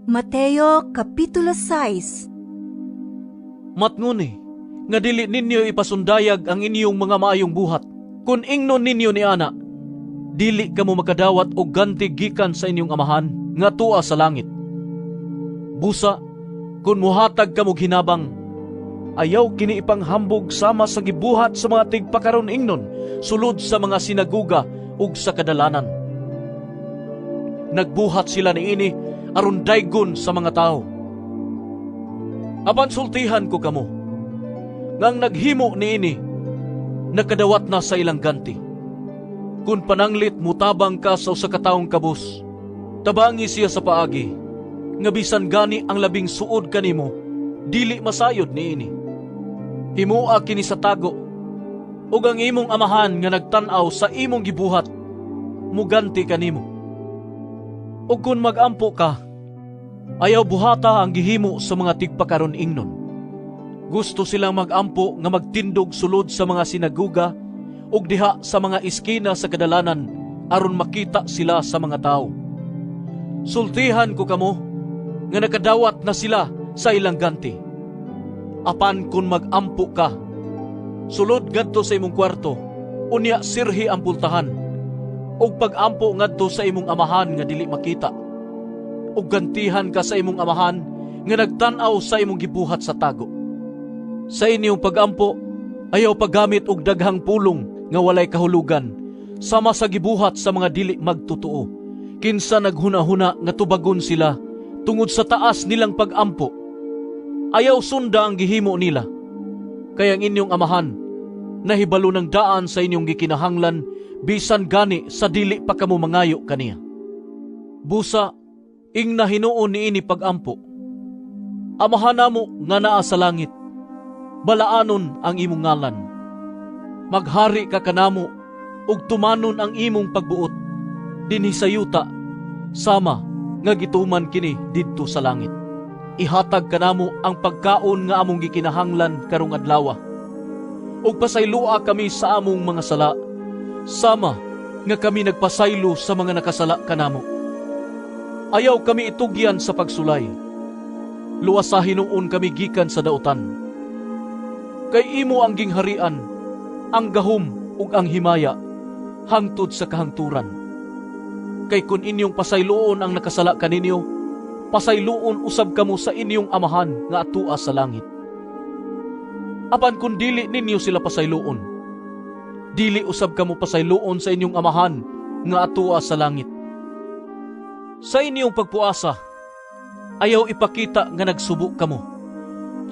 Mateo Kapitulo 6. Matngoni nga dili ninyo ipasundayag ang inyong mga maayong buhat. Kun ingnon ninyo ni ana, dili kamo makadawat og ganti gikan sa inyong Amahan nga tua sa langit. Busa, kun muhatag kamo og hinabang, ayaw kini ipanghambog sama sa gibuhat sa mga tigpakaron ingnon sulod sa mga sinagoga ug sa kadalanan. Nagbuhat sila niini aron daygon sa mga tawo. Apan sultihan ko kamo, nga ang naghimo niini nakadawat na sa ilang ganti. Kun pananglit mutabang ka sa usa ka taong kabus, tabangi siya sa paagi, nga bisan gani ang labing suod kanimo, dili masayod niini. Himoa kini sa tago, ug ang imong Amahan nga nagtan-aw sa imong gibuhat, muganti kanimo. Ug kun mag-ampo ka, ayaw buhata ang gihimo sa mga tigpakaron ingnon. Gusto silang mag-ampo nga magtindog sulod sa mga sinagoga ug diha sa mga eskina sa kadalanan aron makita sila sa mga tawo. Sultihan ko kamo nga nakadawat na sila sa ilang ganti. Apan kun mag-ampo ka, sulod ngadto sa imong kwarto, unya sirhi ang pultahan, ug pag-ampo ngadto sa imong Amahan nga dili makita. Ug gantihan ka sa imong Amahan nga nagtan-aw sa imong gibuhat sa tago. Sa inyong pag-ampo, ayaw paggamit og daghang pulong nga walay kahulugan, sama sa gibuhat sa mga dili magtotoo. Kinsa naghuna-huna nga tubagon sila tungod sa taas nilang pag-ampo. Ayaw sunda ang gihimo nila. Kay ang inyong Amahan nahibalo ng daan sa inyong gikinahanglan bisan gani sa dili pa kamo mangayo kaniya. Busa, ingna hinuon niini pag-ampo: Amahan namo nga naa sa langit, balaanon ang imong ngalan. Maghari ka kanamo ug tumanon ang imong pagbuot dinhi sa yuta sama nga gituman kini didto sa langit. Ihatag kanamo ang pagkaon nga among gikinahanglan karong adlaw. Ug pasayloa kami sa among mga sala, sama nga kami nagpasaylo sa mga nakasala kanamo. Ayaw kami itugyan sa pagsulay. Luwasa hinuon kami gikan sa dautan. Kay imo ang gingharian, ang gahom ug ang himaya, hangtod sa kahangturan. Kay kun inyong pasayloon ang nakasala kaninyo, pasayloon usab kamo sa inyong Amahan nga atua sa langit. Apan kun dili ninyo sila pasayloon, dili usab kamo pasayloon sa inyong Amahan nga atua sa langit. Sa inyong pagpuasa, ayaw ipakita nga nagsubo kamo,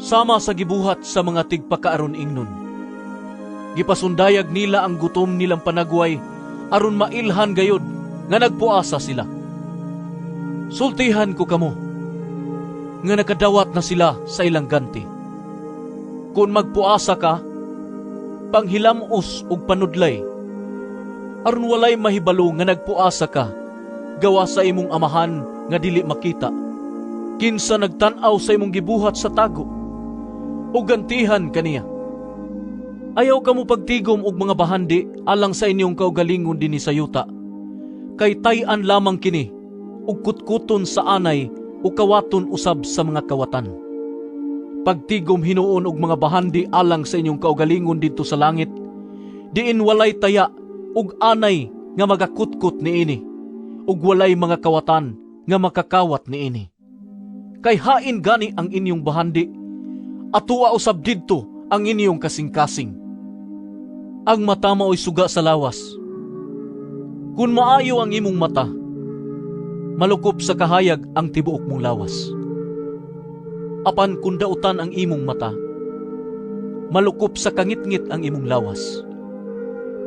sama sa gibuhat sa mga tigpakaaron ingnon. Gipasundayag nila ang gutom nilang panagway aron mailhan gayod nga nagpuasa sila. Sultihan ko kamo nga nakadawat na sila sa ilang ganti. Kung magpuasa ka, panghilamos og panudlay, aron walay mahibalo nga nagpuasa ka gawa sa imong Amahan nga dili makita, kinsa nagtan-aw sa imong gibuhat sa tago, ug gantihan kaniya. Ayaw kamo pagtigom og mga bahandi alang sa inyong kaugalingon dinhi sa yuta, kay tay-an lamang kini ug kutkuton sa anay o kawaton usab sa mga kawatan. Pagtigom hinuon og mga bahandi alang sa inyong kaugalingon didto sa langit, diin walay taya ug anay nga magakutkot niini, ug walay mga kawatan nga makakawat niini. Kay hain gani ang inyong bahandi, atua usab didto ang inyong kasing-kasing. Ang mata maoy suga sa lawas. Kun maayo ang imong mata, malukop sa kahayag ang tibuok mong lawas. Apan kun dautan ang imong mata, malukop sa kangitngit ang imong lawas.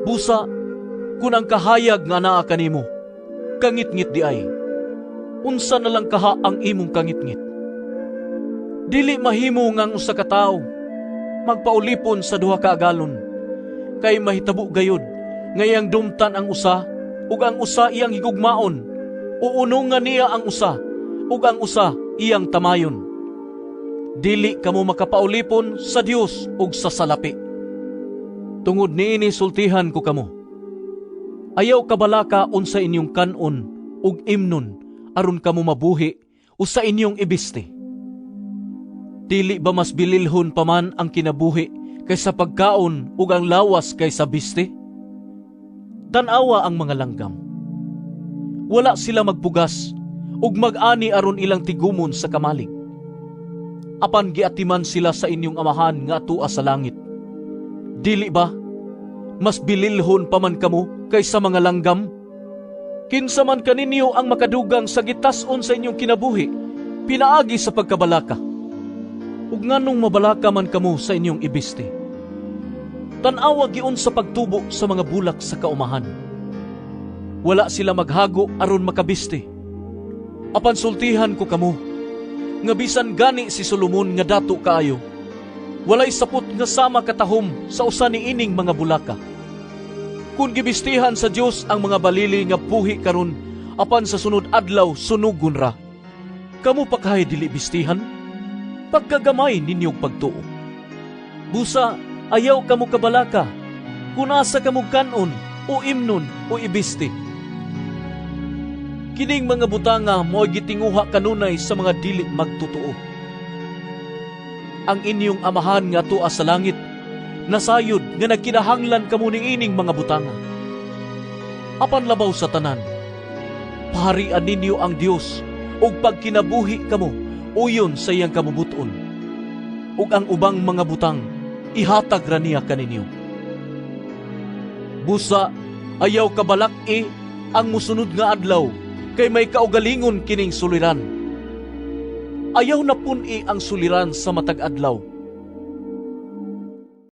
Busa, kun ang kahayag nga naa kanimo, kangitngit diay, unsa na lang kaha ang imong kangitngit? Dili mahimo nga ang usa ka tawo magpaulipon sa duha ka agalon, kay mahitabo gayud nga iyang dumtan ang usa ug ang usa iyang higugmaon, o unungan niya ang usa ug ang usa iyang tamayon. Dili kamo makapaulipon sa Dios ug sa salapi. Tungod niini sultihan ko kamo, ayaw kabalaka unsa inyong kan-on ug imnon aron kamo mabuhi o sa inyong ibisti? Dili ba mas bililhon pa man ang kinabuhi kaysa pagkaon ug ang lawas kaysa bisti? Tan-awa ang mga langgam. Wala sila magpugas ug mag-ani aron ilang tigumon sa kamalig. Apan giatiman sila sa inyong Amahan nga atua sa langit. Dili ba mas bililhon pa man kamo kaysa mga langgam? Kinsa man kaninyo ang makadugang sa gitas-on sa inyong kinabuhi pinaagi sa pagkabalaka? Ug nganong mabalaka man kamo sa inyong ibisti? Tan-awa giunsa pagtubo sa mga bulak sa kaumahan. Wala sila maghago aron makabisti. Apan sultihan ko kamo, nga bisan gani si Solomon nga dato kaayo, walay sapot nga sama katahom sa usa niining mga bulaka. Kung gibistihan sa Dios ang mga balili nga buhi karon apan sa sunod adlaw sunugon ra, kamo pa kahay dili bistihan? Pagkagamay ninyong pagtuo. Busa, ayaw kamo kabalaka kung asa kamo kan-on o imnon o ibisti. Kining mga butanga mo'y gitinguha kanunay sa mga dili magtotoo. Ang inyong Amahan nga atua sa langit nasayod nga nagkinahanglan kamo niining mga butanga. Apan labaw sa tanan, paharian ninyo ang Dios ug pagkinabuhi kamo uyon sa iyang kabubut-on. Ug ang ubang mga butang ihatag ra niya kaninyo. Busa, ayaw kabalak-i ang musunod nga adlaw kay may kaugalingon kining suliran. Ayaw na pun-i ang suliran sa matag adlaw.